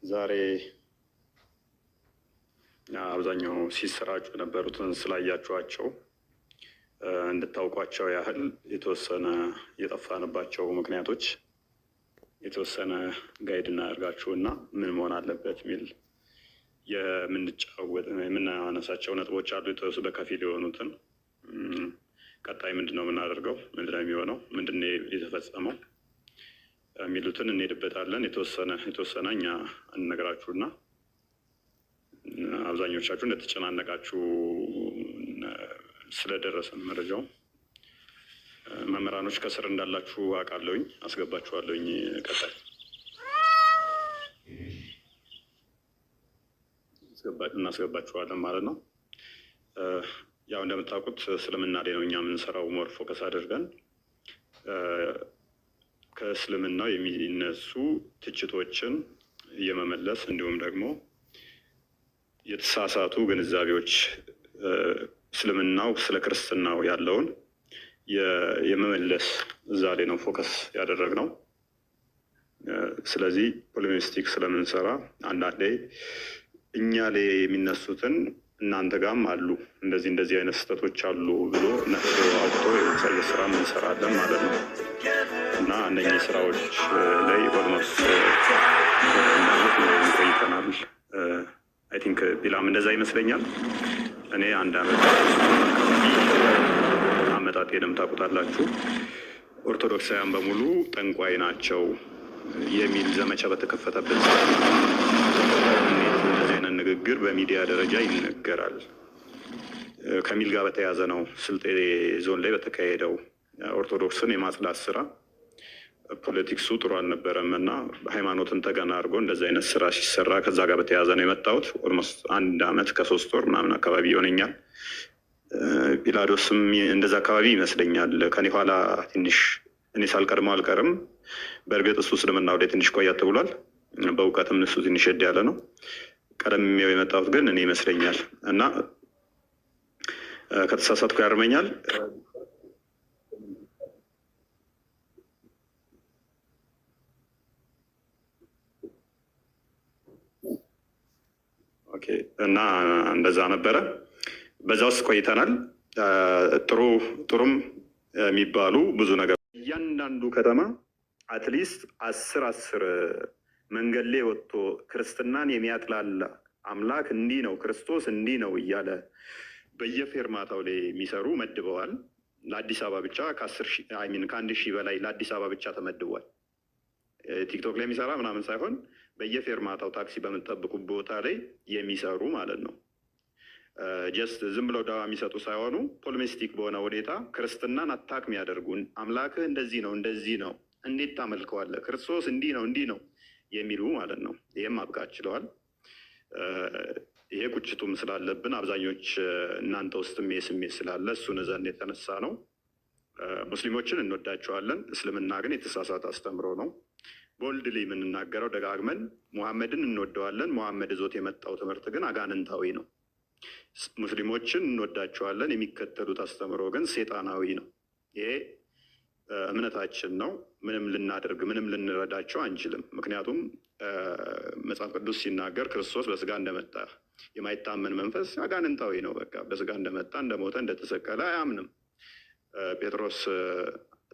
ዛሬ አብዛኛው ሲሰራጩ የነበሩትን ስላያችኋቸው እንድታውቋቸው ያህል የተወሰነ የጠፋንባቸው ምክንያቶች የተወሰነ guide እናደርጋችሁ እና ምን መሆን አለበት የሚል የምንጫወት የምናነሳቸው ነጥቦች አሉ። የተወሰኑ በከፊል የሆኑትን ቀጣይ ምንድን ነው የምናደርገው፣ ምንድን ነው የሚሆነው፣ ምንድን ነው የተፈጸመው የሚሉትን እንሄድበታለን። የተወሰነ የተወሰነ እኛ እንነግራችሁና አብዛኞቻችሁ እንደተጨናነቃችሁ ስለደረሰን መረጃው መምህራኖች ከስር እንዳላችሁ አውቃለሁኝ፣ አስገባችኋለሁኝ። ቀጣይ እናስገባችኋለን ማለት ነው። ያው እንደምታውቁት እስልምና ላይ ነው እኛ የምንሰራው፣ more focus አድርገን ከእስልምናው የሚነሱ ትችቶችን የመመለስ እንዲሁም ደግሞ የተሳሳቱ ግንዛቤዎች እስልምናው ስለ ክርስትናው ያለውን የመመለስ እዛ ላይ ነው focus ያደረግነው። ስለዚህ polemistic ስለምንሰራ አንዳንዴ እኛ ላይ የሚነሱትን እናንተ ጋም አሉ እንደዚህ እንደዚህ አይነት ስህተቶች አሉ ብሎ ነቅሶ አውጥቶ የማሳየት ስራ እንሰራለን ማለት ነው። እና እነኚህ ስራዎች ላይ almost ቆይተናል። I think ቢላም እንደዛ ይመስለኛል። እኔ አንድ አመት አመጣጤንም ታውቁታላችሁ። ኦርቶዶክሳውያን በሙሉ ጠንቋይ ናቸው የሚል ዘመቻ በተከፈተበት ሰዓት እንዴት እንደዚህ አይነት ንግግር በሚዲያ ደረጃ ይነገራል ከሚል ጋር በተያያዘ ነው ስልጤ ዞን ላይ በተካሄደው ኦርቶዶክስን የማጽዳት ስራ politics ኡ ጥሩ አልነበረም እና ሃይማኖትን ተገና አድርጎ እንደዚህ አይነት ስራ ሲሰራ ከዛ ጋር በተያያዘ ነው የመጣሁት። Almost አንድ አመት ከ3 ወር ምናምን አካባቢ ይሆነኛል። ጲላዶስም እንደዛ አካባቢ ይመስለኛል። ከኔ ኋላ ትንሽ እኔ ሳልቀድመው አልቀርም። በእርግጥ እሱ እስልምና ወደ ትንሽ ቆያት ብሏል። በእውቀትም እሱ ትንሽ ሄድ ያለ ነው። ቀደም የመጣሁት ግን እኔ ይመስለኛል እና ከተሳሳትኩ ያርመኛል። Okay፣ እና እንደዛ ነበረ። በዛ ውስጥ ቆይተናል። ጥሩ ጥሩም የሚባሉ ብዙ ነገር እያንዳንዱ ከተማ at least 10 10 መንገድ ላይ ወጥቶ ክርስትናን የሚያጥላላ አምላክ እንዲህ ነው፣ ክርስቶስ እንዲህ ነው እያለ በየፌርማታው ላይ የሚሰሩ መድበዋል። ለአዲስ አበባ ብቻ ከ10,000 በላይ ለአዲስ አበባ ብቻ ተመድቧል። ቲክቶክ ላይ የሚሰራ ምናምን ሳይሆን በየፌርማታው ታክሲ በምትጠብቁ ቦታ ላይ የሚሰሩ ማለት ነው። Just ዝም ብለው ዳዋ የሚሰጡ ሳይሆኑ polemistic በሆነ ሁኔታ ክርስትናን attack የሚያደርጉን አምላክህ እንደዚህ ነው እንደዚህ ነው እንዴት ታመልከዋለህ? ክርስቶስ እንዲህ ነው እንዲህ ነው የሚሉ ማለት ነው። ይህም ማብቃት ችለዋል። ይሄ ቁጭቱም ስላለብን አብዛኞች እናንተ ውስጥም ይሄ ስሜት ስላለ እሱን ዘንድ የተነሳ ነው። ሙስሊሞችን እንወዳቸዋለን። እስልምና ግን የተሳሳተ አስተምሮ ነው። Boldly የምንናገረው ደጋግመን ሙሐመድን እንወደዋለን። ሙሐመድ ይዞት የመጣው ትምህርት ግን አጋንንታዊ ነው። ሙስሊሞችን እንወዳቸዋለን። የሚከተሉት አስተምሮ ግን ሴጣናዊ ነው። ይሄ እምነታችን ነው። ምንም ልናደርግ ምንም ልንረዳቸው አንችልም። ምክንያቱም መጽሐፍ ቅዱስ ሲናገር ክርስቶስ በስጋ እንደመጣ የማይታመን መንፈስ አጋንንታዊ ነው። በቃ በስጋ እንደመጣ እንደሞተ፣ እንደተሰቀለ አያምንም። ጴጥሮስ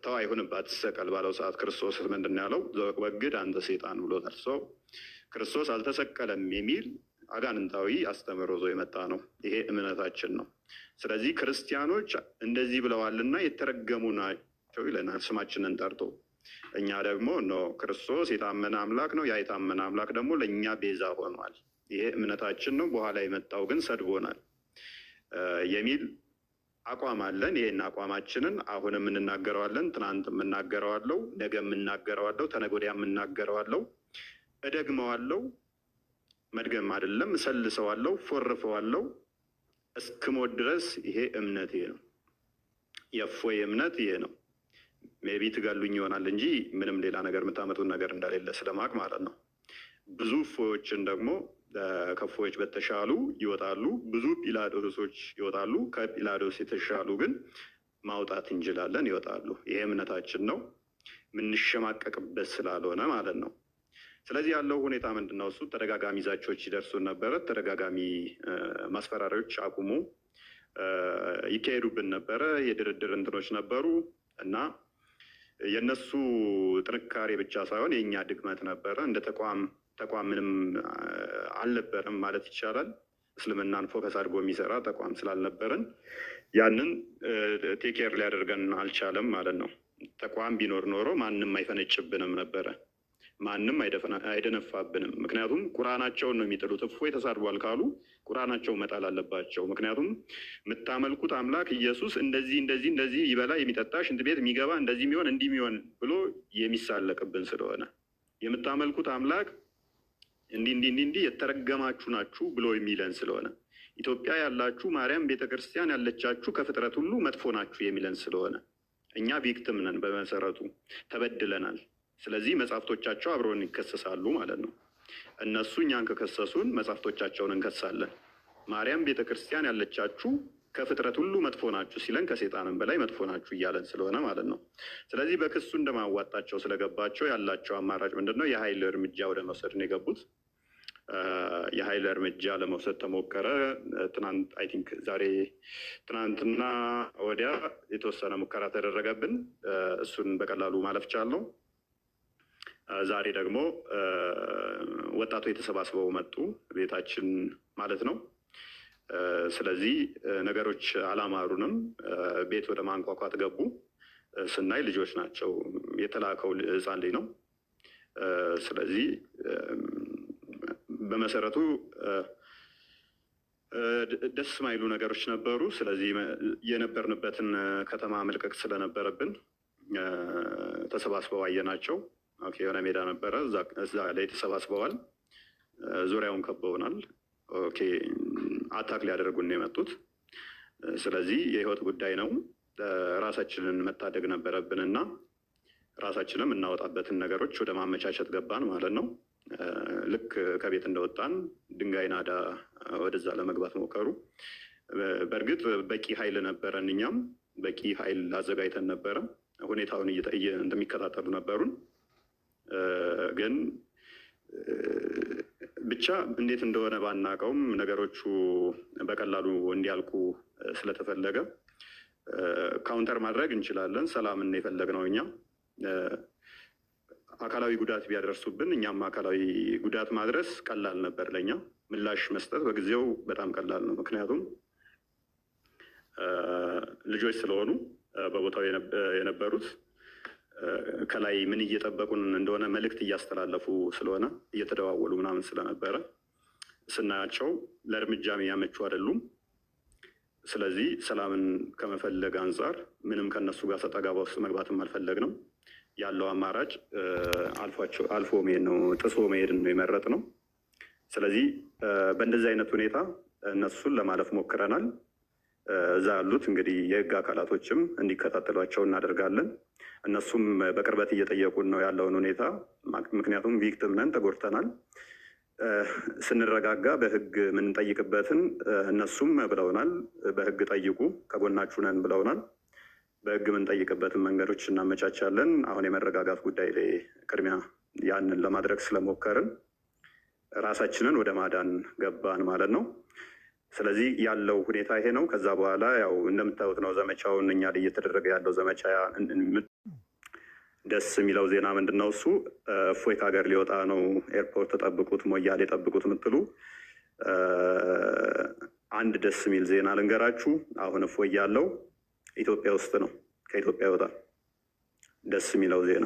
ተው አይሁንብህ አትሰቀል ባለው ሰዓት ክርስቶስ ምንድን ነው ያለው? ወግድ አንተ ሴጣን ብሎታል። ሰው ክርስቶስ አልተሰቀለም የሚል አጋንንታዊ አስተምህሮ ይዞ የመጣ ነው። ይሄ እምነታችን ነው። ስለዚህ ክርስቲያኖች እንደዚህ ብለዋልና የተረገሙ ናቸው ይለናል ስማችንን ጠርቶ። እኛ ደግሞ no ክርስቶስ የታመነ አምላክ ነው። ያ የታመነ አምላክ ደግሞ ለእኛ ቤዛ ሆኗል። ይሄ እምነታችን ነው። በኋላ የመጣው ግን ሰድቦናል የሚል አቋም አለን። ይህን አቋማችንን አሁንም የምንናገረዋለን፣ ትናንት የምናገረዋለው፣ ነገ የምናገረዋለው፣ ተነገ ወዲያ የምናገረዋለው፣ እደግመዋለው። መድገም አይደለም እሰልሰዋለው፣ ፎርፈዋለው እስክሞት ድረስ ይሄ እምነቴ ነው። የእፎይ እምነት ይሄ ነው። Maybe ትገሉኝ ይሆናል እንጂ ምንም ሌላ ነገር የምታመጡን ነገር እንደሌለ ስለማቅ ማለት ነው። ብዙ እፎዮችን ደግሞ ከእፎዮች በተሻሉ ይወጣሉ። ብዙ ጲላዶሶች ይወጣሉ። ከጲላዶስ የተሻሉ ግን ማውጣት እንችላለን፣ ይወጣሉ። ይሄ እምነታችን ነው፣ የምንሸማቀቅበት ስላልሆነ ማለት ነው። ስለዚህ ያለው ሁኔታ ምንድን ነው? እሱ ተደጋጋሚ ዛቻዎች ይደርሱን ነበረ። ተደጋጋሚ ማስፈራሪያዎች አቁሙ ይካሄዱብን ነበረ። የድርድር እንትኖች ነበሩ እና የእነሱ ጥንካሬ ብቻ ሳይሆን የእኛ ድክመት ነበረ። እንደ ተቋም ተቋም ምንም አልነበረም ማለት ይቻላል። እስልምናን focus አድርጎ የሚሰራ ተቋም ስላልነበረን ያንን take care ሊያደርገን አልቻለም ማለት ነው። ተቋም ቢኖር ኖሮ ማንም አይፈነጭብንም ነበረ። ማንም አይደነፋብንም። ምክንያቱም ቁርአናቸውን ነው የሚጥሉት። እፎይ ተሳድቧል ካሉ ቁርአናቸው መጣል አለባቸው። ምክንያቱም የምታመልኩት አምላክ ኢየሱስ እንደዚህ እንደዚህ እንደዚህ ይበላ የሚጠጣ ሽንት ቤት የሚገባ እንደዚህ የሚሆን እንዲህ የሚሆን ብሎ የሚሳለቅብን ስለሆነ፣ የምታመልኩት አምላክ እንዲህ እንዲህ እንዲህ እንዲህ የተረገማችሁ ናችሁ ብሎ የሚለን ስለሆነ፣ ኢትዮጵያ ያላችሁ ማርያም ቤተክርስቲያን ያለቻችሁ ከፍጥረት ሁሉ መጥፎ ናችሁ የሚለን ስለሆነ፣ እኛ victim ነን፣ በመሰረቱ ተበድለናል። ስለዚህ መጽሐፍቶቻቸው አብረውን ይከሰሳሉ ማለት ነው። እነሱ እኛን ከከሰሱን መጽሐፍቶቻቸውን እንከሳለን። ማርያም ቤተክርስቲያን ያለቻችሁ ከፍጥረት ሁሉ መጥፎ ናችሁ ሲለን ከሴጣንም በላይ መጥፎ ናችሁ እያለን ስለሆነ ማለት ነው። ስለዚህ በክሱ እንደማዋጣቸው ስለገባቸው ያላቸው አማራጭ ምንድን ነው? የኃይል እርምጃ ወደ መውሰድ ነው የገቡት። የኃይል እርምጃ ለመውሰድ ተሞከረ። ትናንት፣ I think ዛሬ፣ ትናንትና ወዲያ የተወሰነ ሙከራ ተደረገብን። እሱን በቀላሉ ማለፍ ቻልነው። ዛሬ ደግሞ ወጣቶች ተሰባስበው መጡ ቤታችን ማለት ነው። ስለዚህ ነገሮች አላማሩንም። ቤት ወደ ማንኳኳት ገቡ። ስናይ ልጆች ናቸው። የተላከው ሕፃን ልጅ ነው። ስለዚህ በመሰረቱ ደስ ማይሉ ነገሮች ነበሩ። ስለዚህ የነበርንበትን ከተማ መልቀቅ ስለነበረብን ተሰባስበው አየናቸው። Okay፣ የሆነ ሜዳ ነበረ፣ እዛ ላይ ተሰባስበዋል። ዙሪያውን ከበውናል። Okay፣ attack ሊያደርጉን ነው የመጡት። ስለዚህ የህይወት ጉዳይ ነው። ራሳችንን መታደግ ነበረብን እና ራሳችንም እናወጣበትን ነገሮች ወደ ማመቻቸት ገባን ማለት ነው። ልክ ከቤት እንደወጣን ድንጋይ ናዳ ወደዛ ለመግባት ሞከሩ። በእርግጥ በቂ ኃይል ነበረን፣ እኛም በቂ ኃይል አዘጋጅተን ነበረ። ሁኔታውን እንደሚከታተሉ ነበሩን። ግን ብቻ እንዴት እንደሆነ ባናውቀውም ነገሮቹ በቀላሉ እንዲያልቁ ስለተፈለገ counter ማድረግ እንችላለን። ሰላምን የፈለግነው እኛ። አካላዊ ጉዳት ቢያደርሱብን እኛም አካላዊ ጉዳት ማድረስ ቀላል ነበር ለኛ። ምላሽ መስጠት በጊዜው በጣም ቀላል ነው። ምክንያቱም ልጆች ስለሆኑ በቦታው የነበሩት ከላይ ምን እየጠበቁን እንደሆነ መልእክት እያስተላለፉ ስለሆነ፣ እየተደዋወሉ ምናምን ስለነበረ ስናያቸው ለእርምጃ የሚያመቹ አይደሉም። ስለዚህ ሰላምን ከመፈለግ አንጻር ምንም ከነሱ ጋር ሰጣ ገባ ውስጥ መግባትም አልፈለግንም። ያለው አማራጭ አልፎ መሄድ ነው፣ ጥሶ መሄድ ነው የመረጥነው። ስለዚህ በእንደዚህ አይነት ሁኔታ እነሱን ለማለፍ ሞክረናል። እዛ ያሉት እንግዲህ የህግ አካላቶችም እንዲከታተሏቸው እናደርጋለን። እነሱም በቅርበት እየጠየቁን ነው ያለውን ሁኔታ። ምክንያቱም victim ነን፣ ተጎድተናል። ስንረጋጋ በህግ የምንጠይቅበትን እነሱም ብለውናል። በህግ ጠይቁ፣ ከጎናችሁ ነን ብለውናል። በህግ የምንጠይቅበትን መንገዶች እናመቻቻለን። አሁን የመረጋጋት ጉዳይ ላይ ቅድሚያ ያንን ለማድረግ ስለሞከርን ራሳችንን ወደ ማዳን ገባን ማለት ነው። ስለዚህ ያለው ሁኔታ ይሄ ነው። ከዛ በኋላ ያው እንደምታዩት ነው ዘመቻውን እኛ ላይ እየተደረገ ያለው ዘመቻ። ደስ የሚለው ዜና ምንድን ነው? እሱ እፎይ ከሀገር ሊወጣ ነው፣ ኤርፖርት ጠብቁት፣ ሞያሌ ጠብቁት የምትሉ አንድ ደስ የሚል ዜና ልንገራችሁ። አሁን እፎይ ያለው ኢትዮጵያ ውስጥ ነው፣ ከኢትዮጵያ ይወጣል። ደስ የሚለው ዜና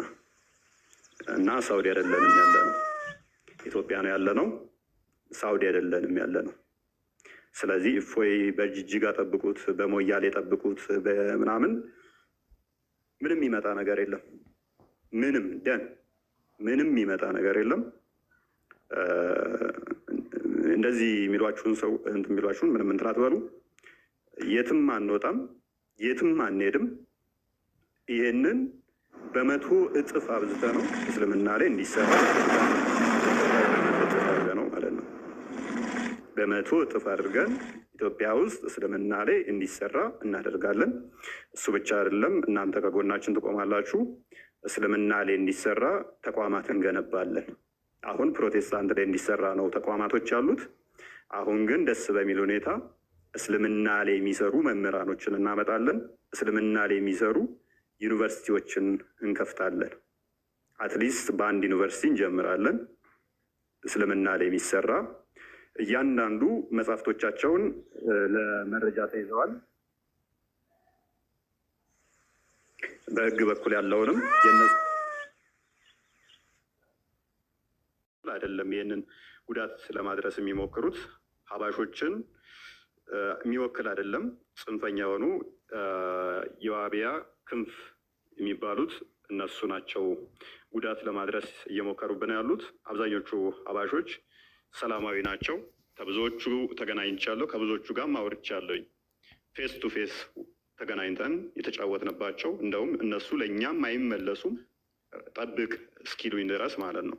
እና ሳውዲ አይደለንም ያለ ነው፣ ኢትዮጵያ ነው ያለ ነው፣ ሳውዲ አይደለንም ያለ ነው። ስለዚህ እፎይ በጅጅጋ ጠብቁት፣ በሞያሌ ጠብቁት፣ በምናምን ምንም የሚመጣ ነገር የለም። ምንም ደን ምንም የሚመጣ ነገር የለም። እንደዚህ የሚሏችሁን ሰው እንትን የሚሏችሁን ምንም እንትን አትበሉ። የትም አንወጣም፣ የትም አንሄድም። ይህንን በ100 እጥፍ አብዝተ ነው እስልምና ላይ እንዲሰራ እጥፍ አድርገ ነው ማለት ነው። በ100 እጥፍ አድርገን ኢትዮጵያ ውስጥ እስልምና ላይ እንዲሰራ እናደርጋለን። እሱ ብቻ አይደለም፣ እናንተ ከጎናችን ትቆማላችሁ። እስልምና ላይ እንዲሰራ ተቋማት እንገነባለን። አሁን ፕሮቴስታንት ላይ እንዲሰራ ነው ተቋማቶች ያሉት። አሁን ግን ደስ በሚል ሁኔታ እስልምና ላይ የሚሰሩ መምህራኖችን እናመጣለን። እስልምና ላይ የሚሰሩ ዩኒቨርሲቲዎችን እንከፍታለን። At least በአንድ ዩኒቨርሲቲ እንጀምራለን። እስልምና ላይ የሚሰራ እያንዳንዱ መጽሐፍቶቻቸውን ለመረጃ ተይዘዋል። በህግ በኩል ያለውንም የእነሱ አይደለም። ይህንን ጉዳት ለማድረስ የሚሞክሩት ሀባሾችን የሚወክል አይደለም። ጽንፈኛ የሆኑ የዋቢያ ክንፍ የሚባሉት እነሱ ናቸው ጉዳት ለማድረስ እየሞከሩብን ያሉት። አብዛኞቹ ሀባሾች ሰላማዊ ናቸው። ከብዙዎቹ ተገናኝቻለሁ፣ ከብዙዎቹ ጋር አውርቻለሁኝ። Face to face ተገናኝተን የተጫወትንባቸው፣ እንደውም እነሱ ለእኛም አይመለሱም ጠብቅ እስኪሉኝ ድረስ ማለት ነው።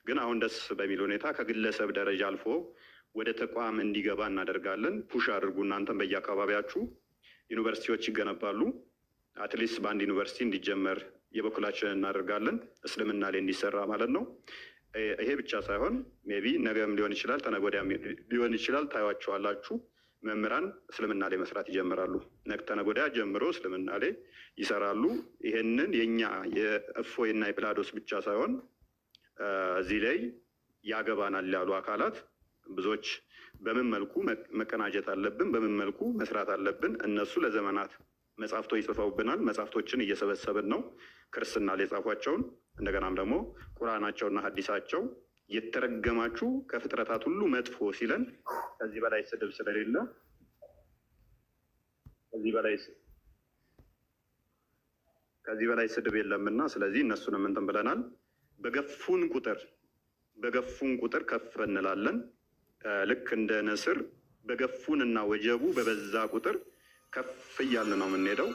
ግን አሁን ደስ በሚል ሁኔታ ከግለሰብ ደረጃ አልፎ ወደ ተቋም እንዲገባ እናደርጋለን። Push አድርጉ። እናንተም በየአካባቢያችሁ ዩኒቨርሲቲዎች ይገነባሉ። At least በአንድ ዩኒቨርሲቲ እንዲጀመር የበኩላችንን እናደርጋለን። እስልምና ላይ እንዲሰራ ማለት ነው። ይሄ ብቻ ሳይሆን maybe ነገም ሊሆን ይችላል፣ ተነገ ወዲያም ሊሆን ይችላል። ታዩዋቸዋላችሁ። መምህራን እስልምና ላይ መስራት ይጀምራሉ። ነገ ተነገ ወዲያ ጀምሮ እስልምና ላይ ይሰራሉ። ይሄንን የኛ የእፎይና የፕላዶስ ብቻ ሳይሆን እዚህ ላይ ያገባናል ያሉ አካላት ብዙዎች በምን መልኩ መቀናጀት አለብን፣ በምን መልኩ መስራት አለብን። እነሱ ለዘመናት መጽሐፍቶች ጽፈውብናል። መጽሐፍቶችን እየሰበሰብን ነው፣ ክርስትና ላይ የጻፏቸውን። እንደገናም ደግሞ ቁርአናቸውና ሀዲሳቸው የተረገማችሁ ከፍጥረታት ሁሉ መጥፎ ሲለን ከዚህ በላይ ስድብ ስለሌለ ከዚህ በላይ ስድብ የለምና፣ ስለዚህ እነሱንም እንትን ብለናል። በገፉን ቁጥር ከፍ እንላለን። ልክ እንደ ንስር በገፉን እና ወጀቡ በበዛ ቁጥር ከፍ እያልን ነው የምንሄደው።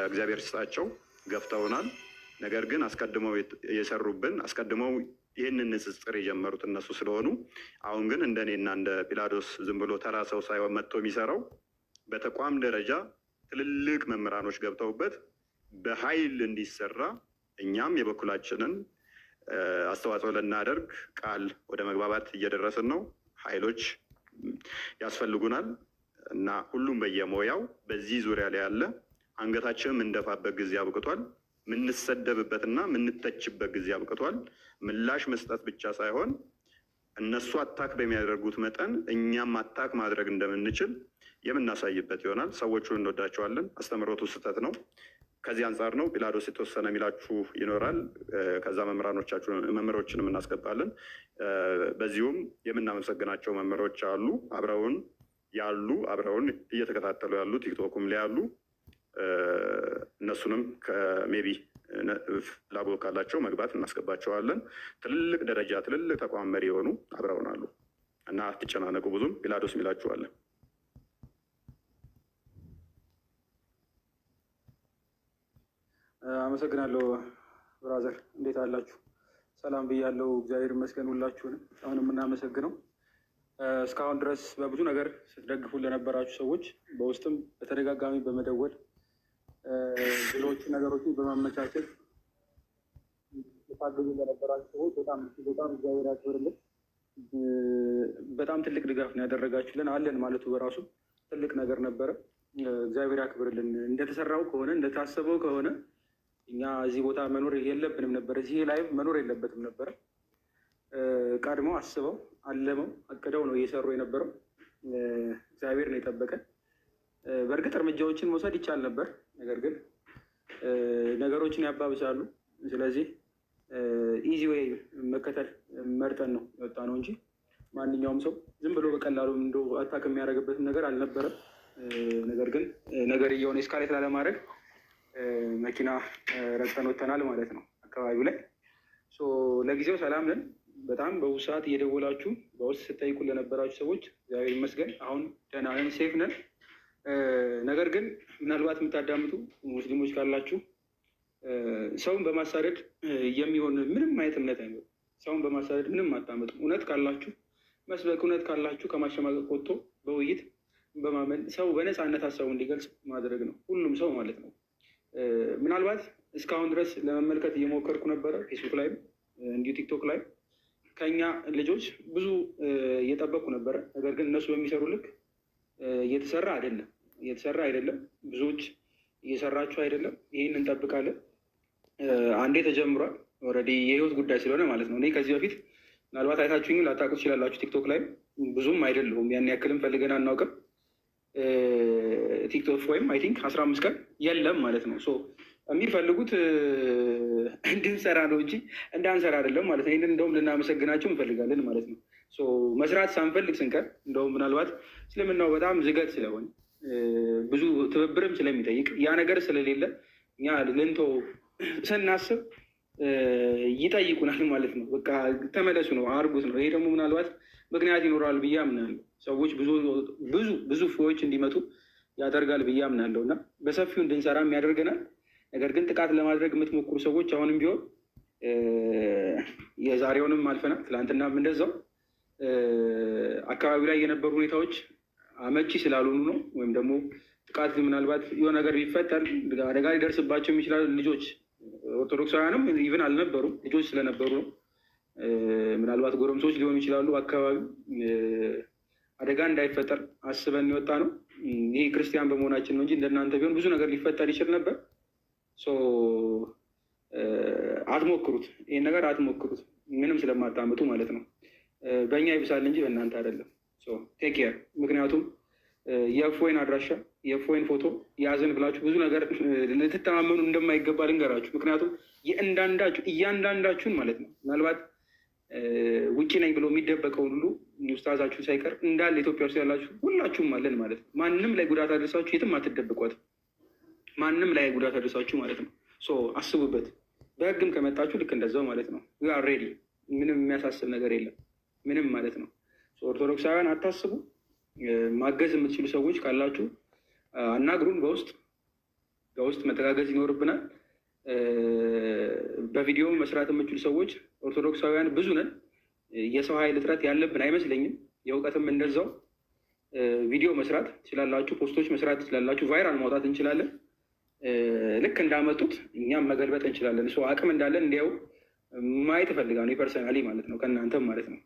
እግዚአብሔር ይስጣቸው፣ ገፍተውናል። ነገር ግን አስቀድመው የሰሩብን፣ አስቀድመው ይህንን ንጽጽር የጀመሩት እነሱ ስለሆኑ፣ አሁን ግን እንደ እኔና እንደ ጲላዶስ ዝም ብሎ ተራ ሰው ሳይሆን መጥቶ የሚሰራው፣ በተቋም ደረጃ ትልልቅ መምህራኖች ገብተውበት በኃይል እንዲሰራ እኛም የበኩላችንን አስተዋጽኦ ልናደርግ ቃል ወደ መግባባት እየደረስን ነው። ኃይሎች ያስፈልጉናል እና ሁሉም በየሞያው በዚህ ዙሪያ ላይ ያለ አንገታችንን የምንደፋበት ጊዜ አብቅቷል። የምንሰደብበትና የምንተችበት ጊዜ አብቅቷል። ምላሽ መስጠት ብቻ ሳይሆን እነሱ attack በሚያደርጉት መጠን እኛም attack ማድረግ እንደምንችል የምናሳይበት ይሆናል። ሰዎቹን እንወዳቸዋለን። አስተምህሮቱ ስህተት ነው። ከዚህ አንጻር ነው። ጲላዶስ የተወሰነ የሚላችሁ ይኖራል። ከዛ መምህራኖቻችሁ መምህሮችንም እናስገባለን። በዚሁም የምናመሰግናቸው መምህሮች አሉ፣ አብረውን ያሉ፣ አብረውን እየተከታተሉ ያሉ፣ ቲክቶኩም ላይ ያሉ። እነሱንም ከ maybe ፍላጎት ካላቸው መግባት እናስገባቸዋለን። ትልልቅ ደረጃ ትልልቅ ተቋም መሪ የሆኑ አብረውን አሉ እና አትጨናነቁ። ብዙም ጲላዶስ የሚላችኋለን። አመሰግናለሁ brother፣ እንዴት አላችሁ? ሰላም ብያለሁ። እግዚአብሔር ይመስገን ሁላችሁንም። አሁን የምናመሰግነው እስካሁን ድረስ በብዙ ነገር ስትደግፉ ለነበራችሁ ሰዎች፣ በውስጥም በተደጋጋሚ በመደወል፣ ብዙዎቹ ነገሮችን በማመቻቸት የታገዙ ለነበራችሁ ሰዎች በጣም በጣም እግዚአብሔር ያክብርልን። በጣም ትልቅ ድጋፍ ነው ያደረጋችሁልን። አለን ማለቱ በራሱ ትልቅ ነገር ነበረ። እግዚአብሔር ያክብርልን። እንደተሰራው ከሆነ፣ እንደታሰበው ከሆነ እኛ እዚህ ቦታ መኖር የለብንም ነበር። እዚህ live መኖር የለበትም ነበረ። ቀድመው አስበው፣ አልመው፣ አቅደው ነው እየሰሩ የነበረው። እግዚአብሔር ነው የጠበቀን። በእርግጥ እርምጃዎችን መውሰድ ይቻል ነበር። ነገር ግን ነገሮችን ያባብሳሉ። ስለዚህ easy way መከተል መርጠን ነው የወጣነው እንጂ ማንኛውም ሰው ዝም ብሎ በቀላሉ እንደ attack የሚያደርግበትም ነገር አልነበረም። ነገር ግን ነገር እየሆነ escalate ላለማድረግ መኪና ረግጠን ወተናል ማለት ነው አካባቢው ላይ። ለጊዜው ሰላም ነን። በጣም በብዙ ሰዓት እየደወላችሁ በውስጥ ስጠይቁ ለነበራችሁ ሰዎች እግዚአብሔር ይመስገን አሁን ደህና ነን፣ safe ነን። ነገር ግን ምናልባት የምታዳምጡ ሙስሊሞች ካላችሁ ሰውን በማሳደድ የሚሆን ምንም አይነት እምነት አይኖርም። ሰውን በማሳደድ ምንም አታመጡም። እውነት ካላችሁ መስበክ፣ እውነት ካላችሁ ከማሸማቀቅ ወጥቶ በውይይት በማመን ሰው በነፃነት ሀሳቡ እንዲገልጽ ማድረግ ነው። ሁሉም ሰው ማለት ነው። ምናልባት እስካሁን ድረስ ለመመልከት እየሞከርኩ ነበረ፣ ፌስቡክ ላይም እንዲሁ ቲክቶክ ላይ። ከኛ ልጆች ብዙ እየጠበቁ ነበረ። ነገር ግን እነሱ በሚሰሩ ልክ እየተሰራ አይደለም፣ እየተሰራ አይደለም። ብዙዎች እየሰራችሁ አይደለም። ይህን እንጠብቃለን። አንዴ ተጀምሯል። Already የህይወት ጉዳይ ስለሆነ ማለት ነው። እኔ ከዚህ በፊት ምናልባት አይታችሁኝም ላታውቁ ትችላላችሁ። ቲክቶክ ላይ ብዙም አይደለሁም፣ ያን ያክልም ፈልገን አናውቅም። ቲክቶክ ወይም I think 15 ቀን የለም ማለት ነው። So የሚፈልጉት እንድንሰራ ነው እንጂ እንዳንሰራ አይደለም ማለት ነው። ይህንን እንደውም ልናመሰግናቸው እንፈልጋለን ማለት ነው። So መስራት ሳንፈልግ ስንቀር እንደውም ምናልባት እስልምናው በጣም ዝገት ስለሆነ፣ ብዙ ትብብርም ስለሚጠይቅ፣ ያ ነገር ስለሌለ እኛ ልንተው ስናስብ ይጠይቁናል ማለት ነው። በቃ ተመለሱ ነው፣ አርጉት ነው። ይሄ ደግሞ ምናልባት ምክንያት ይኖረዋል ብዬ አምናለሁ። ሰዎች ብዙ ብዙ ብዙ ፎዎች እንዲመጡ ያደርጋል ብዬ አምናለሁ እና በሰፊው እንድንሰራም ያደርገናል። ነገር ግን ጥቃት ለማድረግ የምትሞክሩ ሰዎች አሁንም ቢሆን የዛሬውንም አልፈናል። ትላንትናም እንደዛው አካባቢ ላይ የነበሩ ሁኔታዎች አመቺ ስላልሆኑ ነው። ወይም ደግሞ ጥቃት ምናልባት የሆነ ነገር ቢፈጠር አደጋ ሊደርስባቸው የሚችላሉ ልጆች ኦርቶዶክሳውያንም even አልነበሩም፣ ልጆች ስለነበሩ ነው። ምናልባት ጎረምሶች ሊሆኑ ይችላሉ። አካባቢው አደጋ እንዳይፈጠር አስበን የወጣ ነው። ይህ ክርስቲያን በመሆናችን ነው እንጂ እንደናንተ ቢሆን ብዙ ነገር ሊፈጠር ይችል ነበር። So አትሞክሩት፣ ይህን ነገር አትሞክሩት፣ ምንም ስለማታመጡ ማለት ነው። በእኛ ይብሳል እንጂ በእናንተ አይደለም። So take care። ምክንያቱም የእፎይን አድራሻ፣ የእፎይን ፎቶ ያዝን ብላችሁ ብዙ ነገር ልትተማመኑ እንደማይገባ ልንገራችሁ። ምክንያቱም የእንዳንዳችሁ እያንዳንዳችሁን ማለት ነው፣ ምናልባት ውጭ ነኝ ብሎ የሚደበቀውን ሁሉ ኡስታዛችሁን ሳይቀር እንዳለ ኢትዮጵያ ውስጥ ያላችሁ ሁላችሁም አለን ማለት ነው። ማንም ላይ ጉዳት አድርሳችሁ የትም አትደብቋት። ማንም ላይ ጉዳት አድርሳችሁ ማለት ነው። So አስቡበት። በህግም ከመጣችሁ ልክ እንደዛው ማለት ነው። We are ready። ምንም የሚያሳስብ ነገር የለም። ምንም ማለት ነው። So ኦርቶዶክሳውያን አታስቡ። ማገዝ የምትችሉ ሰዎች ካላችሁ አናግሩን። በውስጥ መተጋገዝ ይኖርብናል። በቪዲዮ መስራት የምትችሉ ሰዎች ኦርቶዶክሳውያን ብዙ ነን። የሰው ኃይል እጥረት ያለብን አይመስለኝም። የእውቀትም እንደዛው ቪዲዮ መስራት ትችላላችሁ፣ post ኦች መስራት ትችላላችሁ፣ viral ማውጣት እንችላለን። ልክ እንዳመጡት እኛም መገልበጥ እንችላለን። So አቅም እንዳለን እንዲያው ማየት እፈልጋለሁ personally ማለት ነው፣ ከእናንተም ማለት ነው።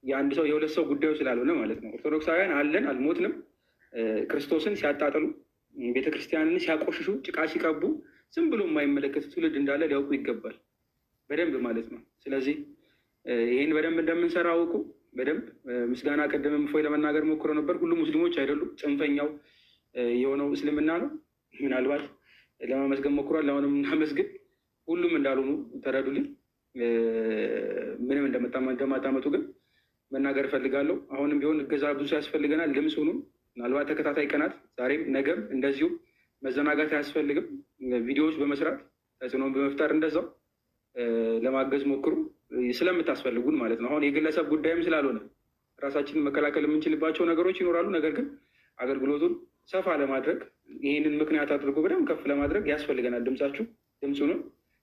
የአንድ ሰው የሁለት ሰው ጉዳዩ ስላልሆነ ማለት ነው። ኦርቶዶክሳውያን አለን፣ አልሞትንም። ክርስቶስን ሲያጣጥሉ፣ ቤተክርስቲያንን ሲያቆሽሹ፣ ጭቃ ሲቀቡ ዝም ብሎ የማይመለከት ትውልድ እንዳለ ሊያውቁ ይገባል በደንብ ማለት ነው። ስለዚህ ይህን በደንብ እንደምንሰራ አውቁ። በደንብ ምስጋና ቀደም እፎይ ለመናገር ሞክሮ ነበር። ሁሉም ሙስሊሞች አይደሉም፣ ጽንፈኛው የሆነው እስልምና ነው። ምናልባት ለማመስገን ሞክሯል። አሁንም እናመስግን። ሁሉም እንዳልሆኑ ተረዱልኝ። ምንም እንደማታመጡ ግን መናገር እፈልጋለሁ። አሁንም ቢሆን እገዛ ብዙ ያስፈልገናል። ድምፅ ሁኑን። ምናልባት ተከታታይ ቀናት ዛሬም ነገም እንደዚሁ መዘናጋት አያስፈልግም። ቪዲዮዎች በመስራት ተጽዕኖን በመፍጠር እንደዛው ለማገዝ ሞክሩ፣ ስለምታስፈልጉን ማለት ነው። አሁን የግለሰብ ጉዳይም ስላልሆነ ራሳችንን መከላከል የምንችልባቸው ነገሮች ይኖራሉ። ነገር ግን አገልግሎቱን ሰፋ ለማድረግ፣ ይህንን ምክንያት አድርጎ በደንብ ከፍ ለማድረግ ያስፈልገናል። ድምጻችሁ ድምፁንም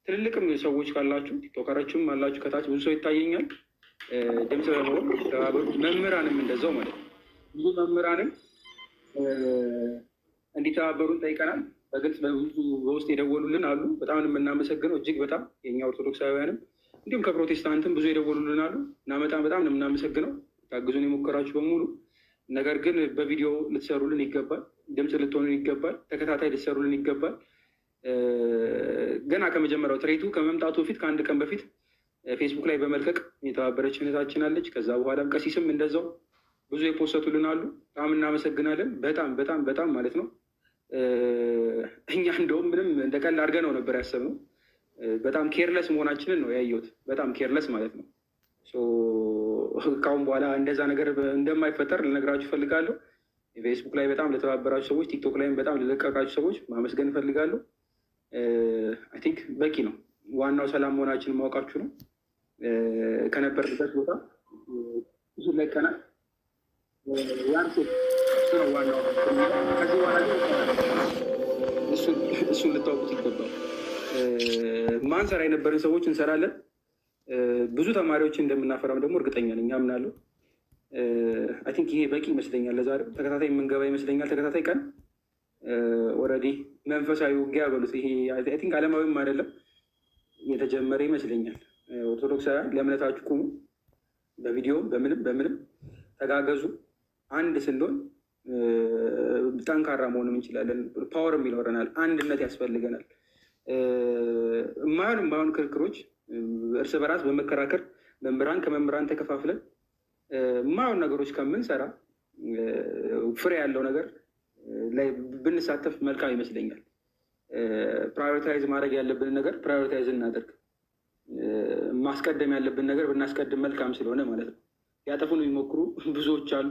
ትልልቅም ሰዎች ካላችሁ፣ ቲክቶከሮችም አላችሁ፣ ከታች ብዙ ሰው ይታየኛል። ድምፅ በመሆን ተባበሩ። መምህራንም እንደዛው ማለት ነው። ብዙ መምህራንም እንዲተባበሩን ጠይቀናል። በግልጽ በብዙ በውስጥ የደወሉልን አሉ። በጣም የምናመሰግነው እጅግ በጣም የኛ ኦርቶዶክሳውያንም እንዲሁም ከፕሮቴስታንትም ብዙ የደወሉልን አሉ እና በጣም በጣም ነው የምናመሰግነው ታግዙን የሞከራችሁ በሙሉ። ነገር ግን በቪዲዮ ልትሰሩልን ይገባል። ድምፅ ልትሆኑን ይገባል። ተከታታይ ልትሰሩልን ይገባል። ገና ከመጀመሪያው threat ኡ ከመምጣቱ በፊት ከአንድ ቀን በፊት ፌስቡክ ላይ በመልቀቅ የተባበረች እህታችን አለች። ከዛ በኋላም ቀሲስም እንደዛው ብዙ የ post ቱልን አሉ። በጣም እናመሰግናለን። በጣም በጣም በጣም ማለት ነው። እኛ እንደውም ምንም እንደ ቀልድ አድርገን ነው ነበር ያሰብነው። በጣም careless መሆናችንን ነው ያየሁት። በጣም careless ማለት ነው። So ከአሁን በኋላ እንደዛ ነገር እንደማይፈጠር ልነግራችሁ እፈልጋለሁ። ፌስቡክ ላይ በጣም ለተባበራችሁ ሰዎች፣ ቲክቶክ ላይም በጣም ለለቀቃችሁ ሰዎች ማመስገን እፈልጋለሁ። I think በቂ ነው። ዋናው ሰላም መሆናችንን ማወቃችሁ ነው። ከነበርንበት ቦታ ብዙ ለቀናል። እሱ ነው ዋናው። ከዚህ በኋላ ግን እሱን ልታውቁት ይገባል። ማንሰራ የነበርን ሰዎች እንሰራለን። ብዙ ተማሪዎችን እንደምናፈራም ደግሞ እርግጠኛ ነኝ፣ አምናለሁ። I think ይሄ በቂ ይመስለኛል። ለዛሬው ተከታታይ የምንገባ ይመስለኛል። ተከታታይ ቀን already መንፈሳዊ ውጊያ በሉት፣ ይሄ I think ዓለማዊም አይደለም፣ የተጀመረ ይመስለኛል። ኦርቶዶክሳውያን ለእምነታችሁ ቁሙ። በቪዲዮም በምንም በምንም ተጋገዙ። አንድ ስንሆን ጠንካራ መሆንም እንችላለን። Power ም ይኖረናል። አንድነት ያስፈልገናል። የማይሆን የማይሆን ክርክሮች እርስ በራስ በመከራከር መምህራን ከመምህራን ተከፋፍለን የማይሆን ነገሮች ከምንሰራ ፍሬ ያለው ነገር ላይ ብንሳተፍ መልካም ይመስለኛል። Prioritize ማድረግ ያለብንን ነገር prioritize እናደርግ። ማስቀደም ያለብን ነገር ብናስቀድም መልካም ስለሆነ ማለት ነው። ሊያጠፉን የሚሞክሩ ብዙዎች አሉ።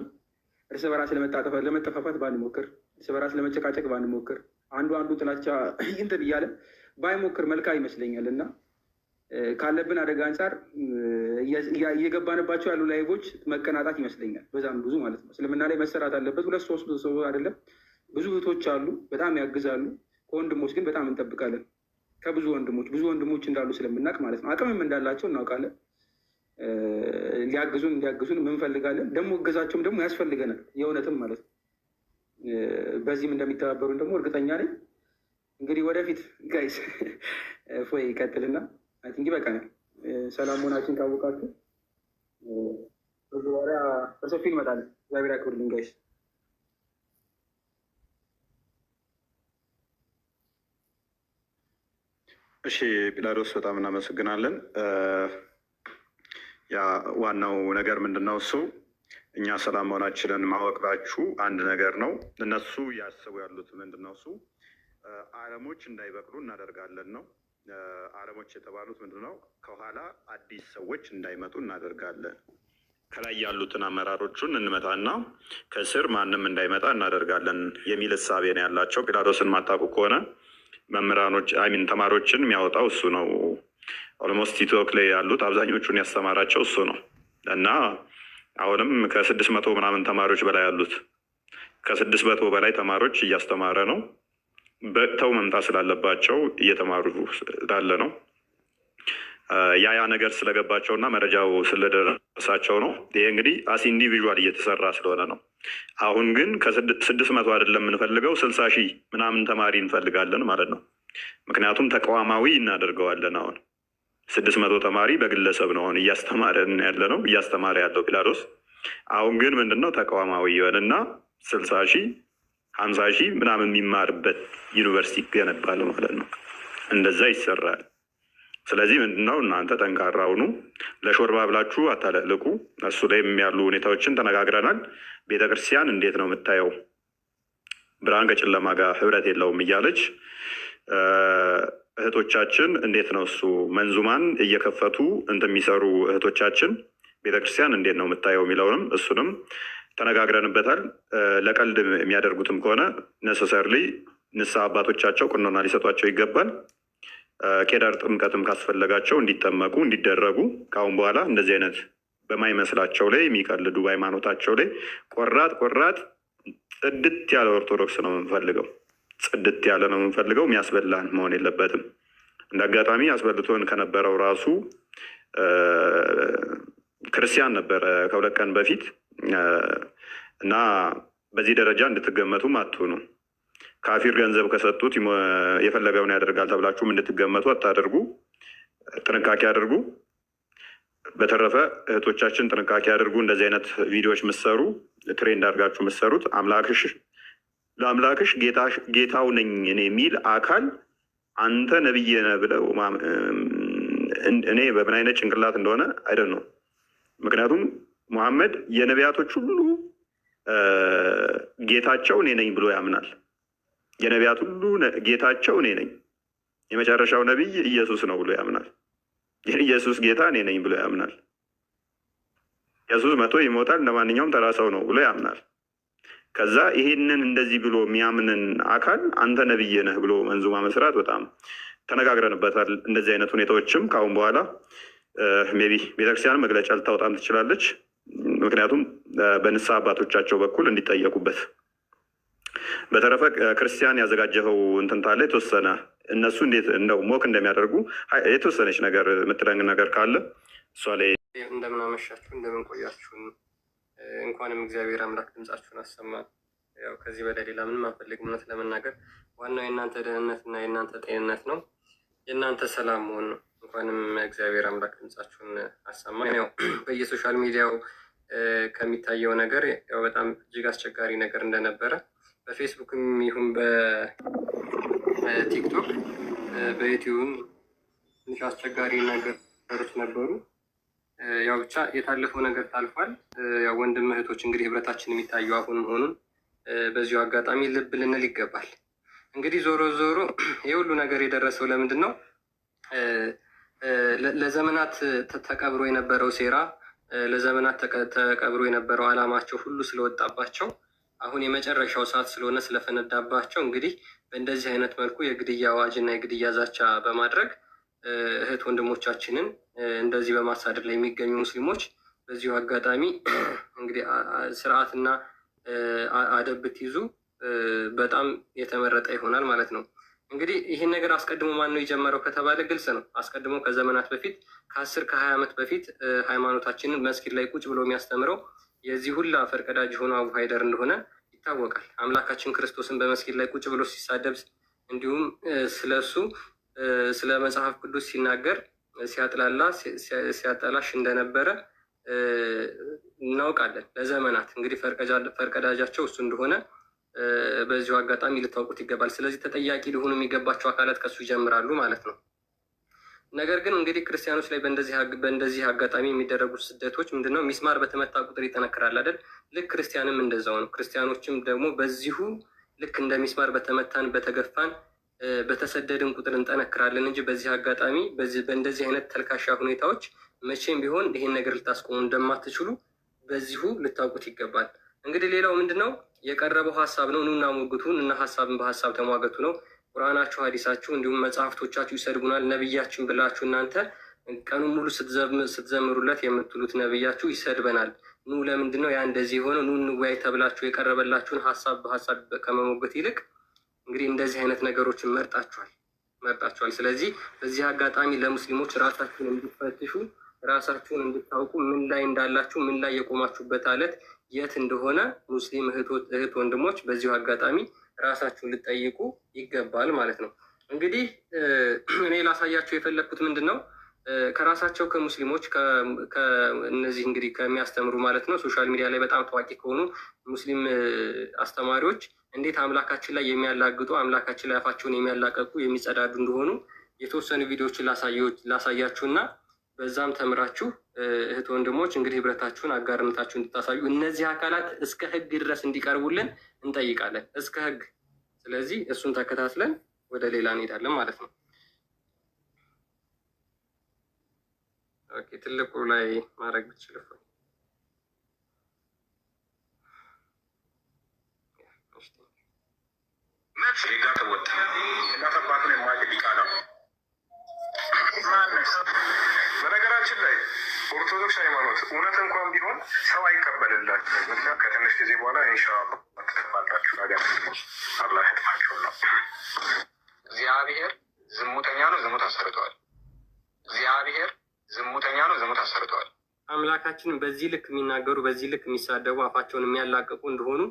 እርስ በራስ ለመጠፋፋት ባንሞክር፣ እርስ በራስ ለመጨቃጨቅ ባንሞክር፣ አንዱ አንዱ ጥላቻ እንትን እያለ ባይሞክር መልካም ይመስለኛል። እና ካለብን አደጋ አንጻር እየገባንባቸው ያሉ live ኦች መቀናጣት ይመስለኛል። በዛም ብዙ ማለት ነው። እስልምና ላይ መሰራት አለበት። ሁለት ሶስት ሰው አይደለም፣ ብዙ እህቶች አሉ፣ በጣም ያግዛሉ። ከወንድሞች ግን በጣም እንጠብቃለን። ከብዙ ወንድሞች፣ ብዙ ወንድሞች እንዳሉ ስለምናውቅ ማለት ነው። አቅምም እንዳላቸው እናውቃለን። ሊያግዙን እንዲያግዙን እንፈልጋለን። ደግሞ እገዛቸውም ደግሞ ያስፈልገናል፣ የእውነትም ማለት ነው። በዚህም እንደሚተባበሩን ደግሞ እርግጠኛ ነኝ። እንግዲህ ወደፊት guys ፎይ ይቀጥልና I think ይበቃናል። ሰላም መሆናችን ካወቃችሁ በዚህ በኋላ በሰፊው እንመጣለን። እግዚአብሔር ያክብርልን guys። እሺ ጲላዶስ በጣም እናመሰግናለን። ያ ዋናው ነገር ምንድን ነው? እሱ እኛ ሰላም መሆናችንን ማወቅባችሁ አንድ ነገር ነው። እነሱ እያሰቡ ያሉት ምንድን ነው? እሱ አረሞች እንዳይበቅሉ እናደርጋለን ነው። አረሞች የተባሉት ምንድን ነው? ከኋላ አዲስ ሰዎች እንዳይመጡ እናደርጋለን። ከላይ ያሉትን አመራሮቹን እንመታና ከስር ማንም እንዳይመጣ እናደርጋለን የሚል እሳቤ ነው ያላቸው። ጲላጦስን ማታውቁ ከሆነ መምህራኖች፣ I mean ተማሪዎችን የሚያወጣው እሱ ነው። Almost ቲክቶክ ላይ ያሉት አብዛኞቹን ያስተማራቸው እሱ ነው። እና አሁንም ከ600 ምናምን ተማሪዎች በላይ ያሉት፣ ከ600 በላይ ተማሪዎች እያስተማረ ነው። በቅተው መምጣት ስላለባቸው እየተማሩ ስላለ ነው። ያ ያ ነገር ስለገባቸው እና መረጃው ስለደረሳቸው ነው። ይሄ እንግዲህ as individual እየተሰራ ስለሆነ ነው። አሁን ግን ከ600 አይደለም የምንፈልገው፣ 60,000 ምናምን ተማሪ እንፈልጋለን ማለት ነው። ምክንያቱም ተቋማዊ እናደርገዋለን። አሁን 600 ተማሪ በግለሰብ ነው አሁን እያስተማረን ያለ ነው፣ እያስተማረ ያለው ጲላጦስ። አሁን ግን ምንድነው፣ ተቋማዊ የሆነና 60,000፣ 50,000 ምናምን የሚማርበት ዩኒቨርሲቲ ይገነባል ማለት ነው። እንደዛ ይሰራል። ስለዚህ ምንድነው፣ እናንተ ጠንካራ ሁኑ። ለሾርባ ብላችሁ አታለቅልቁ። እሱ ላይም ያሉ ሁኔታዎችን ተነጋግረናል። ቤተክርስቲያን እንዴት ነው የምታየው? ብርሃን ከጨለማ ጋር ህብረት የለውም እያለች እህቶቻችን እንዴት ነው እሱ መንዙማን እየከፈቱ እንትን የሚሰሩ እህቶቻችን ቤተክርስቲያን እንዴት ነው የምታየው የሚለውንም እሱንም ተነጋግረንበታል። ለቀልድ የሚያደርጉትም ከሆነ necessarily ንስሐ አባቶቻቸው ቅኖና ሊሰጧቸው ይገባል። ኬዳር ጥምቀትም ካስፈለጋቸው እንዲጠመቁ እንዲደረጉ፣ ከአሁን በኋላ እንደዚህ አይነት በማይመስላቸው ላይ የሚቀልዱ፣ በሃይማኖታቸው ላይ ቆራጥ ቆራጥ ጽድት ያለ ኦርቶዶክስ ነው የምንፈልገው። ጽድት ያለ ነው የምንፈልገው። የሚያስበላን መሆን የለበትም። እንደ አጋጣሚ አስበልቶን ከነበረው ራሱ ክርስቲያን ነበረ ከ2 ቀን በፊት። እና በዚህ ደረጃ እንድትገመቱም አትሁኑ። ካፊር ገንዘብ ከሰጡት የፈለገውን ያደርጋል ተብላችሁም እንድትገመቱ አታደርጉ። ጥንቃቄ አድርጉ። በተረፈ እህቶቻችን ጥንቃቄ አድርጉ። እንደዚህ አይነት ቪዲዮዎች ምሰሩ፣ trend አድርጋችሁ ምሰሩት፣ አምላክሽ ለአምላክሽ ጌታው ነኝ እኔ የሚል አካል አንተ ነብይ ነህ ብለው እኔ በምን አይነት ጭንቅላት እንደሆነ አይደል ነው። ምክንያቱም ሙሐመድ የነቢያቶች ሁሉ ጌታቸው እኔ ነኝ ብሎ ያምናል። የነቢያት ሁሉ ጌታቸው እኔ ነኝ፣ የመጨረሻው ነቢይ ኢየሱስ ነው ብሎ ያምናል። የኢየሱስ ጌታ እኔ ነኝ ብሎ ያምናል። ኢየሱስ መቶ ይሞታል፣ ለማንኛውም ተራ ሰው ነው ብሎ ያምናል። ከዛ ይሄንን እንደዚህ ብሎ የሚያምንን አካል አንተ ነብይ ነህ ብሎ መንዙማ መስራት በጣም ተነጋግረንበታል። እንደዚህ አይነት ሁኔታዎችም ከአሁን በኋላ maybe ቤተክርስቲያን መግለጫ ልታወጣም ትችላለች። ምክንያቱም በንስሐ አባቶቻቸው በኩል እንዲጠየቁበት። በተረፈ ክርስቲያን ያዘጋጀኸው እንትን ታለ፣ የተወሰነ እነሱ እንዴት እንደው mock እንደሚያደርጉ የተወሰነች ነገር የምትለን ነገር ካለ እሷ ላይ። እንደምን አመሻችሁ፣ እንደምን ቆያችሁን። እንኳንም እግዚአብሔር አምላክ ድምጻችሁን አሰማን። ያው ከዚህ በላይ ሌላ ምንም አንፈልግም። እውነት ለመናገር ዋናው የእናንተ ደህንነት እና የእናንተ ጤንነት ነው። የእናንተ ሰላም መሆን ነው። እንኳንም እግዚአብሔር አምላክ ድምጻችሁን አሰማ። ያው በየ social media ው ከሚታየው ነገር ያው በጣም እጅግ አስቸጋሪ ነገር እንደነበረ በፌስቡክም ይሁን በቲክቶክ በዩቲዩብም ትንሽ አስቸጋሪ ነገሮች ነበሩ። ያው ብቻ የታለፈው ነገር ታልፏል። ያው ወንድም እህቶች እንግዲህ ህብረታችን የሚታየው አሁን መሆኑን በዚሁ አጋጣሚ ልብ ልንል ይገባል። እንግዲህ ዞሮ ዞሮ የሁሉ ነገር የደረሰው ለምንድን ነው? ለዘመናት ተቀብሮ የነበረው ሴራ፣ ለዘመናት ተቀብሮ የነበረው ዓላማቸው ሁሉ ስለወጣባቸው አሁን የመጨረሻው ሰዓት ስለሆነ ስለፈነዳባቸው እንግዲህ በእንደዚህ አይነት መልኩ የግድያ አዋጅ እና የግድያ ዛቻ በማድረግ እህት ወንድሞቻችንን እንደዚህ በማሳደድ ላይ የሚገኙ ሙስሊሞች በዚሁ አጋጣሚ እንግዲህ ስርዓትና አደብ ብትይዙ በጣም የተመረጠ ይሆናል ማለት ነው። እንግዲህ ይህን ነገር አስቀድሞ ማን ነው የጀመረው ከተባለ ግልጽ ነው። አስቀድሞ ከዘመናት በፊት ከ10 ከ20 ዓመት በፊት ሃይማኖታችንን መስጊድ ላይ ቁጭ ብሎ የሚያስተምረው የዚህ ሁላ ፈርቀዳጅ የሆነው አቡ ሀይደር እንደሆነ ይታወቃል። አምላካችን ክርስቶስን በመስጊድ ላይ ቁጭ ብሎ ሲሳደብ እንዲሁም ስለሱ ስለ መጽሐፍ ቅዱስ ሲናገር ሲያጥላላ ሲያጠላሽ እንደነበረ እናውቃለን። ለዘመናት እንግዲህ ፈርቀዳጃቸው እሱ እንደሆነ በዚሁ አጋጣሚ ልታውቁት ይገባል። ስለዚህ ተጠያቂ ሊሆኑ የሚገባቸው አካላት ከሱ ይጀምራሉ ማለት ነው። ነገር ግን እንግዲህ ክርስቲያኖች ላይ በእንደዚህ አጋጣሚ የሚደረጉ ስደቶች ምንድነው? ሚስማር በተመታ ቁጥር ይጠነክራል አይደል? ልክ ክርስቲያንም እንደዛው ነው። ክርስቲያኖችም ደግሞ በዚሁ ልክ እንደ ሚስማር በተመታን በተገፋን በተሰደድን ቁጥር እንጠነክራለን እንጂ በዚህ አጋጣሚ በእንደዚህ አይነት ተልካሻ ሁኔታዎች መቼም ቢሆን ይሄን ነገር ልታስቆሙ እንደማትችሉ በዚሁ ልታውቁት ይገባል። እንግዲህ ሌላው ምንድነው የቀረበው ሀሳብ ነው። ኑና ሞግቱ እና ሀሳብን በሀሳብ ተሟገቱ ነው። ቁርአናችሁ፣ ሀዲሳችሁ እንዲሁም መጽሐፍቶቻችሁ ይሰድቡናል። ነብያችን ብላችሁ እናንተ ቀኑን ሙሉ ስትዘምሩለት የምትሉት ነብያችሁ ይሰድበናል። ኑ ለምንድን ነው ያ እንደዚህ የሆነው? ኑ እንወያይ ተብላችሁ የቀረበላችሁን ሀሳብ በሀሳብ ከመሞገት ይልቅ እንግዲህ እንደዚህ አይነት ነገሮችን መርጣችኋል። ስለዚህ በዚህ አጋጣሚ ለሙስሊሞች ራሳችሁን እንድትፈትሹ ራሳችሁን እንድታውቁ ምን ላይ እንዳላችሁ ምን ላይ የቆማችሁበት አለት የት እንደሆነ ሙስሊም እህት ወንድሞች በዚሁ አጋጣሚ ራሳችሁን ልትጠይቁ ይገባል ማለት ነው። እንግዲህ እኔ ላሳያችሁ የፈለግኩት ምንድን ነው ከራሳቸው ከሙስሊሞች ከእነዚህ እንግዲህ ከሚያስተምሩ ማለት ነው social media ላይ በጣም ታዋቂ ከሆኑ ሙስሊም አስተማሪዎች እንዴት አምላካችን ላይ የሚያላግጡ አምላካችን ላይ አፋቸውን የሚያላቀቁ የሚጸዳዱ እንደሆኑ የተወሰኑ ቪዲዮዎችን ላሳያችሁና በዛም ተምራችሁ እህት ወንድሞች እንግዲህ ህብረታችሁን አጋርነታችሁን እንድታሳዩ እነዚህ አካላት እስከ ህግ ድረስ እንዲቀርቡልን እንጠይቃለን። እስከ ህግ። ስለዚህ እሱን ተከታትለን ወደ ሌላ እንሄዳለን ማለት ነው። Okay፣ ትልቁ ላይ ማድረግ ብትችል እፎይ። እናት አባቱን የማያውቅ ዲቃላ። በነገራችን ላይ ኦርቶዶክስ ሃይማኖት እውነት እንኳን ቢሆን ሰው አይቀበልላችሁ። ምክንያት ከትንሽ ጊዜ በኋላ ኢንሻአላህ ትጠፋላችሁ። ነገር አላህ ያጥፋችሁ ነው። እግዚአብሔር ዝሙተኛ ነው፣ ዝሙት አሰርተዋል። እግዚአብሔር ዝሙተኛ ነው፣ ዝሙት አሰርተዋል። አምላካችንን በዚህ ልክ የሚናገሩ በዚህ ልክ የሚሳደቡ አፋቸውን የሚያላቅቁ እንደሆኑ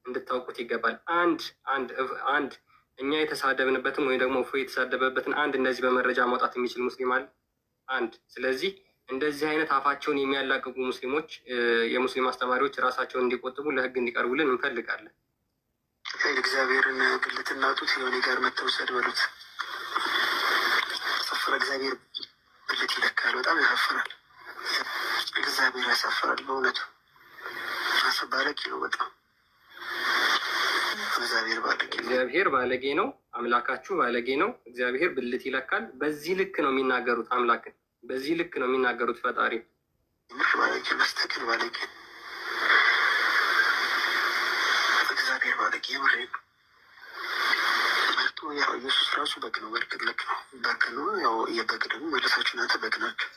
እንድታውቁት ይገባል። አንድ አንድ አንድ እኛ የተሳደብንበትን ወይም ደግሞ እፎይ የተሳደበበትን አንድ እንደዚህ በመረጃ ማውጣት የሚችል ሙስሊም አለ? አንድ። ስለዚህ እንደዚህ አይነት አፋቸውን የሚያላቅቁ ሙስሊሞች፣ የሙስሊም አስተማሪዎች ራሳቸውን እንዲቆጥቡ ለህግ እንዲቀርቡልን እንፈልጋለን። እግዚአብሔርን ብልትና ጡት የሆነ ጋር መተውሰድ በሉት። ያሳፍራል። እግዚአብሔር ብልት ይለካል። በጣም ያሳፍራል። እግዚአብሔር ያሳፍራል። በእውነቱ ባለጌ ነው በጣም እግዚአብሔር ባለጌ ነው። እግዚአብሔር ባለጌ ነው። አምላካችሁ ባለጌ ነው። እግዚአብሔር ብልት ይለካል። በዚህ ልክ ነው የሚናገሩት አምላክን፣ በዚህ ልክ ነው የሚናገሩት ፈጣሪ። ምር ባለጌ መስተክል ባለጌ እግዚአብሔር ባለጌ ምር መርጦ ያው ኢየሱስ ራሱ በግ ነው። በእርግጥ ልክ ነው፣ በግ ነው። ያው የበግ ደግሞ መለሳችሁ እናንተ በግ ናቸው።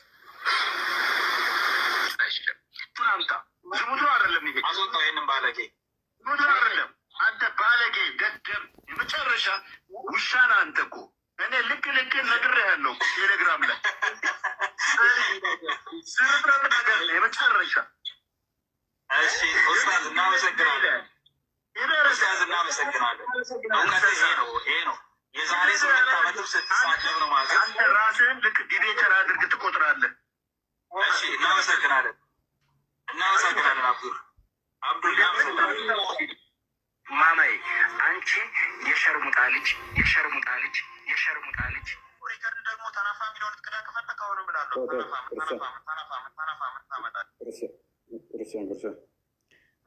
ዝሙቱ አይደለም ይሄ አስወጣው ይህንን ባለጌ። ዝሙቱ አይደለም። አንተ ባለጌ ደደብ፣ የመጨረሻ ውሻ ነህ አንተ እኮ። እኔ ልክ ልክ ነግሬሃለሁ እኮ ቴሌግራም ላይ ዝርጥረት ነገር ነው የመጨረሻ። እሺ ኡስታዝ እናመሰግናለን። ኡስታዝ እናመሰግናለን። እውቀት ይሄ ነው፣ ይሄ ነው። የዛሬ 8 ዓመትም ስትሳደብ ነው ማለት ነው። አንተ ራስህን ልክ debater አድርግ ትቆጥራለህ። እሺ፣ እናመሰግናለን፣ እናመሰግናለን። አብዱል አብዱል፣ እናመሰግናለን። ማማዬ፣ አንቺ የሸርሙጣ ልጅ፣ የሸርሙጣ ልጅ፣ የሸርሙጣ ልጅ። Record ደግሞ ተነፋ የሚለውን ቅዳ ከፈለክ አሁንም እላለሁ። ተነፋ ተነፋ ተነፋ ተነፋ ታመጣለህ። ክርስቲያን ክርስቲያን፣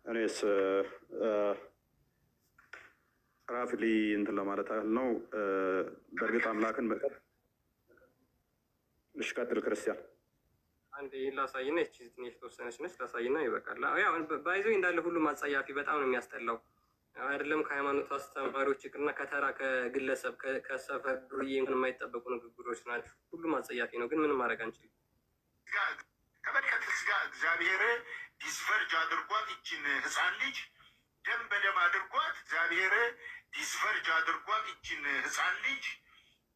እኔስ roughly እንትን ለማለት ያህል ነው። በእርግጥ አምላክን በቀጥ እሺ፣ ቀጥል ክርስቲያን። አንድ ይህን ላሳይና፣ ይቺ ትንሽ የተወሰነች ነች፣ ላሳይና ይበቃል። ያው by the way እንዳለ ሁሉም አጸያፊ፣ በጣም ነው የሚያስጠላው። አይደለም ከሃይማኖት አስተማሪዎች ይቅርና ከተራ ከግለሰብ ከሰፈር ዱርዬ እንኳን የማይጠበቁ ንግግሮች ናቸው። ሁሉም አጸያፊ ነው፣ ግን ምንም ማድረግ አንችልም። ተመልከት እዚህ ጋር እግዚአብሔር disvirgin አድርጓት ይችን ህፃን ልጅ ደም በደም አድርጓት። እግዚአብሔር disvirgin አድርጓት ይችን ህፃን ልጅ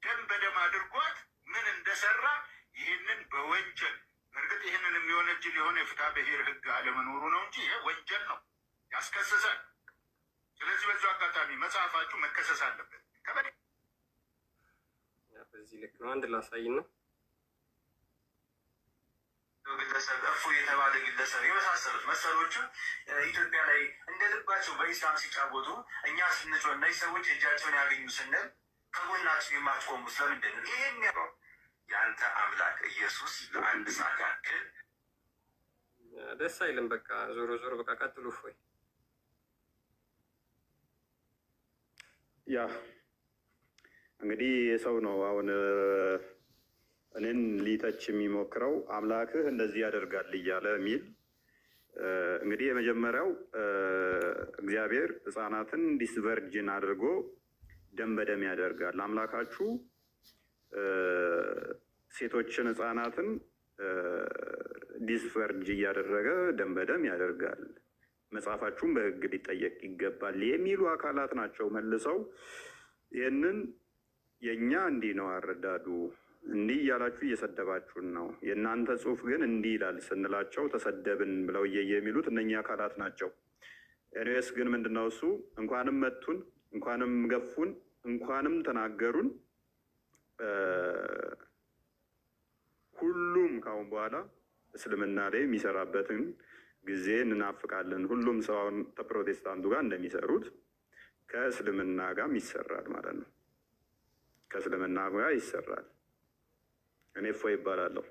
ደም በደም አድርጓት ምን እንደሰራ ይህንን በወንጀል፣ እርግጥ ይህንን የሚወነጅል የሆነ የፍትሐ ብሔር ህግ አለመኖሩ ነው እንጂ ይሄ ወንጀል ነው፣ ያስከስሳል። ስለዚህ በዚሁ አጋጣሚ መጽሐፋችሁ መከሰስ አለበት። በዚህ ልክ ነው። አንድ ላሳይና ግለሰብ እፎ የተባለ ግለሰብ የመሳሰሉት መሰሎቹ ኢትዮጵያ ላይ እንደ ልባቸው በኢስላም ሲጫወቱ እኛ ስንጮህ እነዚህ ሰዎች እጃቸውን ያገኙ ስንል ከጎናችን የማትቆሙ ስለምንድን ነው? ይህን የአንተ አምላክ ኢየሱስ ለአንድ ሰዓት ያክል ደስ አይልም። በቃ ዞሮ ዞሮ በቃ ቀጥሉ። እፎይ። Yeah፣ እንግዲህ የሰው ነው አሁን እኔን ሊተች የሚሞክረው፣ አምላክህ እንደዚህ ያደርጋል እያለ የሚል። እንግዲህ የመጀመሪያው እግዚአብሔር ሕፃናትን disvirgin አድርጎ ደም በደም ያደርጋል። አምላካችሁ ሴቶችን ሕፃናትን disvirgin እያደረገ ደም በደም ያደርጋል፣ መጽሐፋችሁም በሕግ ሊጠየቅ ይገባል የሚሉ አካላት ናቸው። መልሰው ይህንን የእኛ እንዲህ ነው አረዳዱ፣ እንዲህ እያላችሁ እየሰደባችሁን ነው፣ የእናንተ ጽሑፍ ግን እንዲህ ይላል ስንላቸው ተሰደብን ብለው እየየ የሚሉት እነኚህ አካላት ናቸው። Anyways ግን ምንድነው እሱ እንኳንም መቱን፣ እንኳንም ገፉን፣ እንኳንም ተናገሩን፣ ሁሉም ከአሁን በኋላ እስልምና ላይ የሚሰራበትን ጊዜ እንናፍቃለን። ሁሉም ሰው አሁን ከፕሮቴስታንቱ ጋር እንደሚሰሩት ከእስልምና ጋርም ይሰራል ማለት ነው። ከእስልምና ጋር ይሰራል። እኔ እፎይ ይባላለሁ።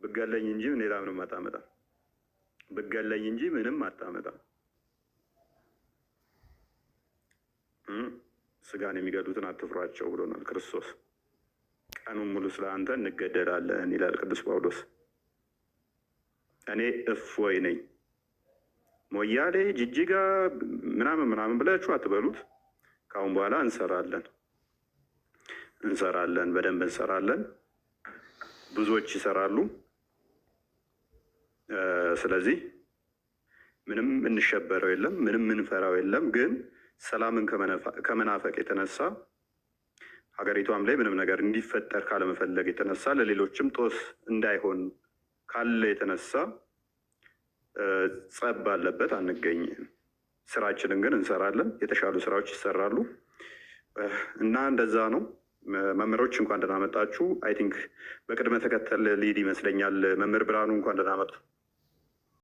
ብገለኝ እንጂ ሌላ ምንም አታመጣም። ብገለኝ እንጂ ምንም አታመጣም። ስጋን የሚገሉትን አትፍሯቸው ብሎናል ክርስቶስ። ቀኑን ሙሉ ስለ አንተ እንገደላለን ይላል ቅዱስ ጳውሎስ። እኔ እፎይ ነኝ። ሞያሌ፣ ጅጅጋ ምናምን ምናምን ብላችሁ አትበሉት። ከአሁን በኋላ እንሰራለን፣ እንሰራለን፣ በደንብ እንሰራለን። ብዙዎች ይሰራሉ። ስለዚህ ምንም እንሸበረው የለም፣ ምንም እንፈራው የለም። ግን ሰላምን ከመናፈቅ የተነሳ፣ ሀገሪቷም ላይ ምንም ነገር እንዲፈጠር ካለመፈለግ የተነሳ፣ ለሌሎችም ጦስ እንዳይሆን ካለ የተነሳ ጸብ ባለበት አንገኝም። ስራችንን ግን እንሰራለን። የተሻሉ ስራዎች ይሰራሉ እና እንደዛ ነው። መምህሮች እንኳን ደህና መጣችሁ። I think በቅደም ተከተል lead ይመስለኛል። መምህር ብርሃኑ እንኳን ደህና መጡ።